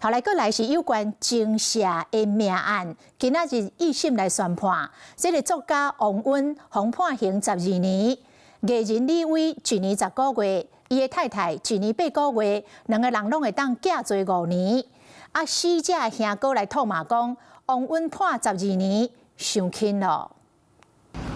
後來閣來是有關情殺的命案，今仔日一審來宣判，這个作家王溫予判刑12年，藝人李威1年10個月，伊的太太1年8個月，兩个人攏會當寄坐5年。啊，死者兄哥來唾罵講，王溫判十二年，傷輕咯。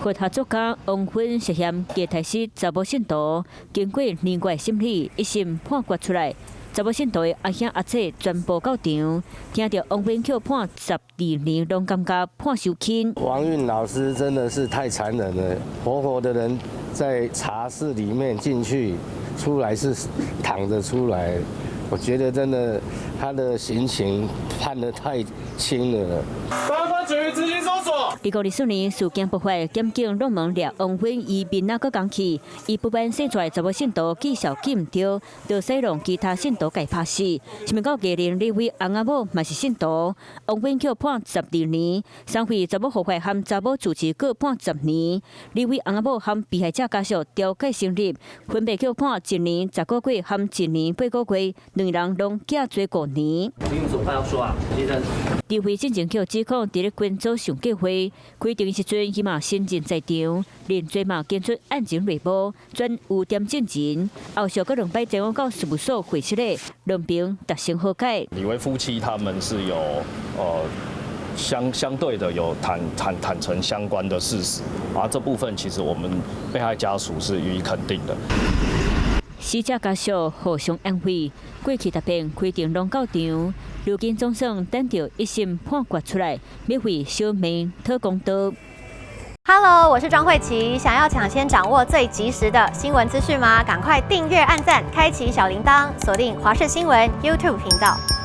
佛學作家王芬涉嫌假刣死查某信徒，經過年過審理，一審判決出來，查某信徒的阿兄阿姐全部到場，聽著王芬予判十二年，攏感覺判傷輕。王蘊老師真的是太殘忍了，活活的人在茶室裡面進去，出來是躺着出來，我覺得真的他的刑情判得太輕了。2024年事件爆發，檢警攏門掠王芬伊面仔閣講去，伊不滿生出來查某信徒記數記毋著，就使用其他信徒共拍死。想袂到藝人李威翁仔某嘛是信徒，王芬予判十二年，三歲查某護法和查某住持各判十年。李威翁仔某和被害者家屬調解成立，分別予判1年10個月和1年8個月，兩人攏寄坐5年。你有什麼話要說啊，先生？李威進前予指控佇咧群組上結會，開庭時陣伊嘛親自在場，認罪嘛供出案情內幕，轉污點證人，後續閣兩擺前往到事務所會釋咧，兩邊達成和解。李威夫妻他們是有相對的有坦誠相關的事實，而這部分其實我們被害家屬是予以肯定的。死者家屬互相安慰，過去答辯開庭攏到場，如今總算等著一審判決出來，欲為小妹討公道。 Hello，我是莊慧琪，想要搶先掌握最及時的新聞資訊嗎？趕快訂閱、按讚、開啟小鈴鐺，鎖定華視新聞 YouTube 頻道。